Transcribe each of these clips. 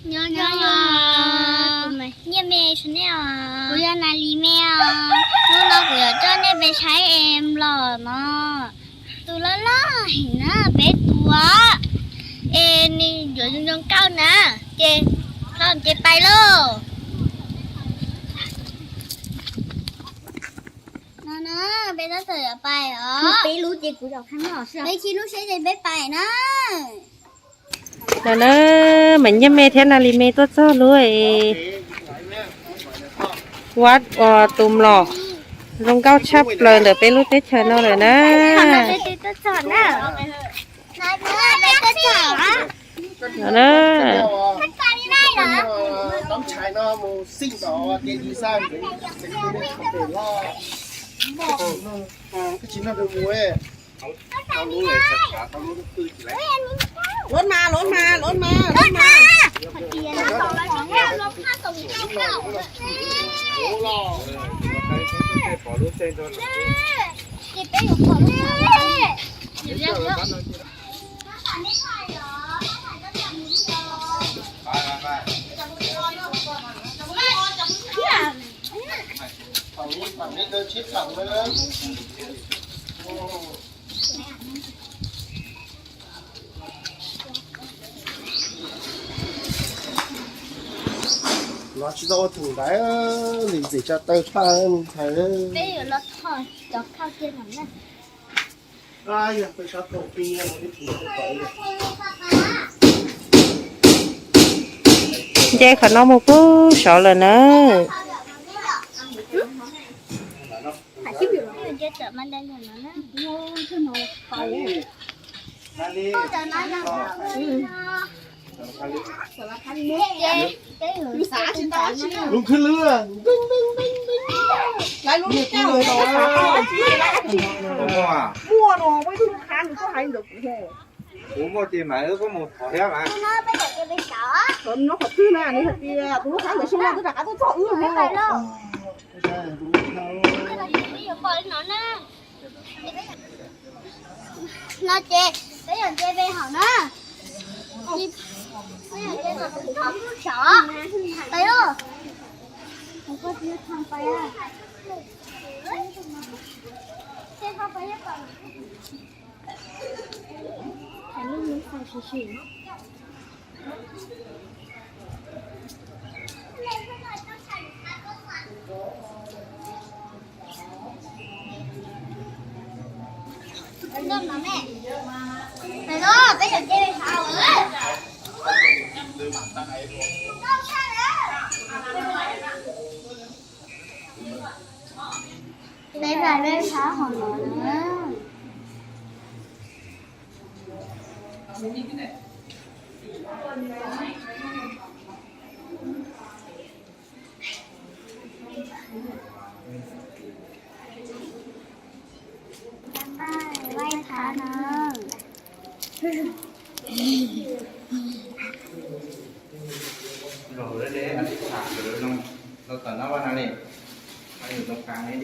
Nyob zoo, kuv mas Nyiaj Me channel os. Kuv yog Nas Lis Me os. Hnub no kuv yuav coj nej peb saib em los no. Tus loj loj heev na, peb tus os. Es nws yuav zoo zoo nkauj na. Ces, ces pais lauj. No na, peb tab tom yuav pais os. Peb lub ces kuv, peb ib lub seb ces peb pais na. No na, mas Nyiaj Me thiab Nas Lis Me tuaj txog lub vaj ua tus mlom zoo nkauj tshaj plaws ntawm peb lub teb chaws no lawm na. No na. Lov mas, lov mas, lov mas, lov mas. Los tsis tau ua tus ntaiv, lim ntxim tsa taw tshaj mus ntxhais. Peb yuav los thom cov khau kiag no na. Nce qhov no mus pug saud lawm na. Lub khwb lwb. Lub khwb lwb. Muaj no, muaj ib tug lub khab nws tuaj hais ntawd kuv. Kuv muaj ces mas wb kuj mus thov thiab mas. Qhov no qhov twg na, nws hais tias tus lub khab ntawd xyoo no twb rov qab tuaj txog wb no. No ces peb yuav nce ve hauv na. Peb yuav nce tom tus thoj mus saud. Pais lauj. Peb pais peb sab hauv no na. Pais thab no. Los tom no, los tom no li, los tom no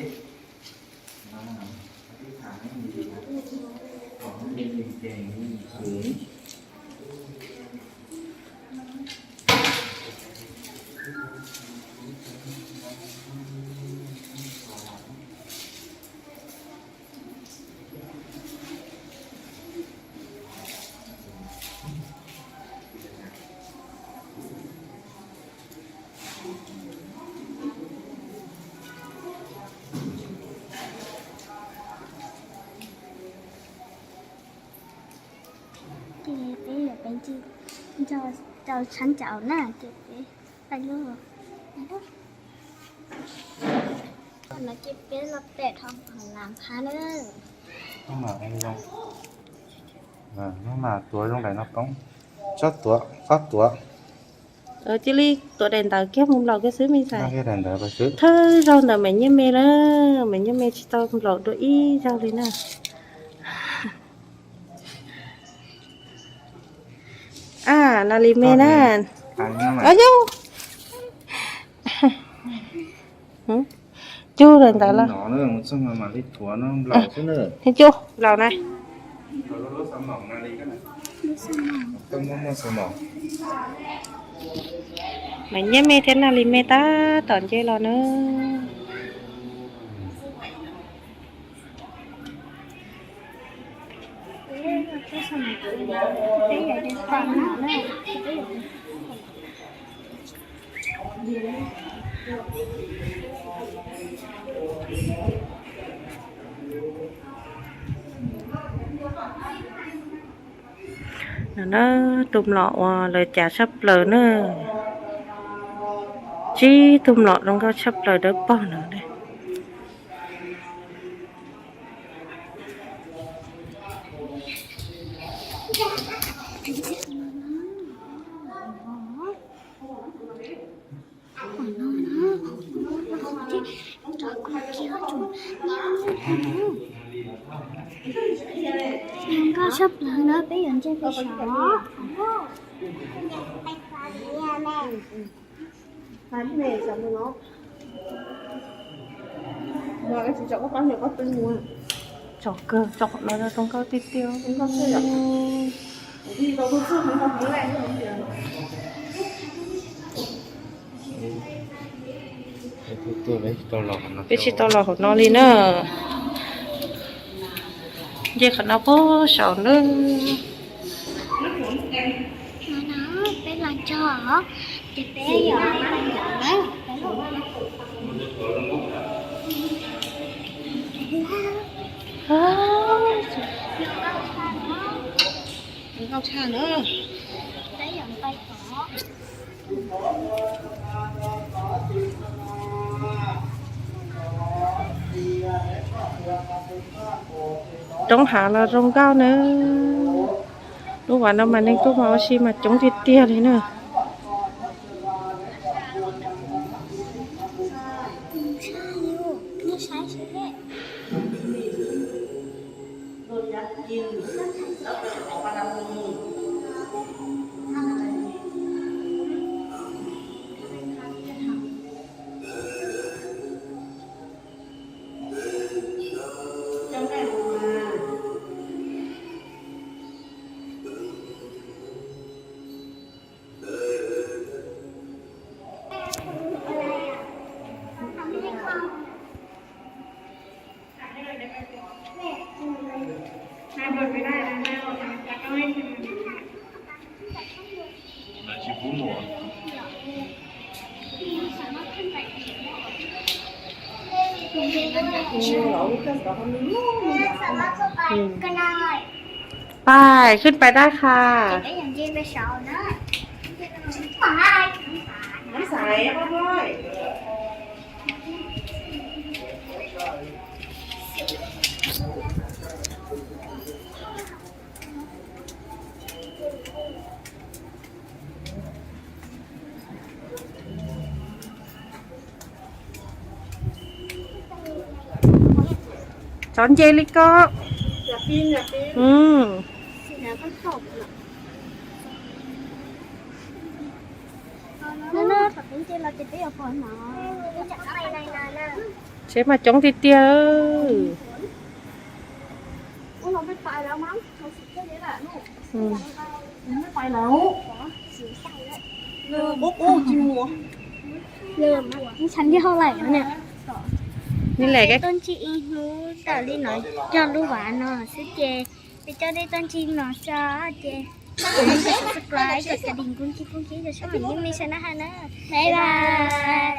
li. Ces peb yuav peb nce rau sab nraud na, ces peb pais lauj. Qhov no ces peb los pem dhau hauv Lav Phab na. Hnub mas tuav zoo daim no poob, txhob tuav, txhob tuav. Cia li tuav daim ntawv kiag mus nplaum kiag xwb me ntxhais. Thawj zaug ntawm Maiv Nyiaj Me na, Maiv Nyiaj Me tsis tau nplaum dua ib zaug li na. A, Nas Lis Me na. Yog cug daim ntawv los. Cug nplaum na. Mas nyiaj me thiab nag li me tab tom nce los na. No na, tus mlom uas lawv cav tshaj plaws na. Tsib tug mlom zoo nkauj tshaj plaws dawb paug no na. Zoo nkauj tshaj plaws na, peb yuav ntsia pem saud. Tsom kawg, tsom qhov no zoo nkauj tiag tiag. Peb tsis tau los hauv no li na. Nce qhov no puag saud na. Peb los txog ces peb yuav pais ntawd na. Zoo nkauj tshaj na. Peb yuav pais tod. Roob hav los zoo nkauj na. Lub vas no mas neeg tuaj mas ua si mas coob tiag tiag li na. Pais, khwb pais dab qha. Txhob nce li ko. Tsheb mas coob tiag tiag. Tuaj ntsib ib hnub tawm li no, cog lub vas no xwb ces peb coj nej tuaj ntsib no tso ces subscribe, kom ka ding kuj ntsib kuj ntsib rau sab me me sab na ha na. Bye bye.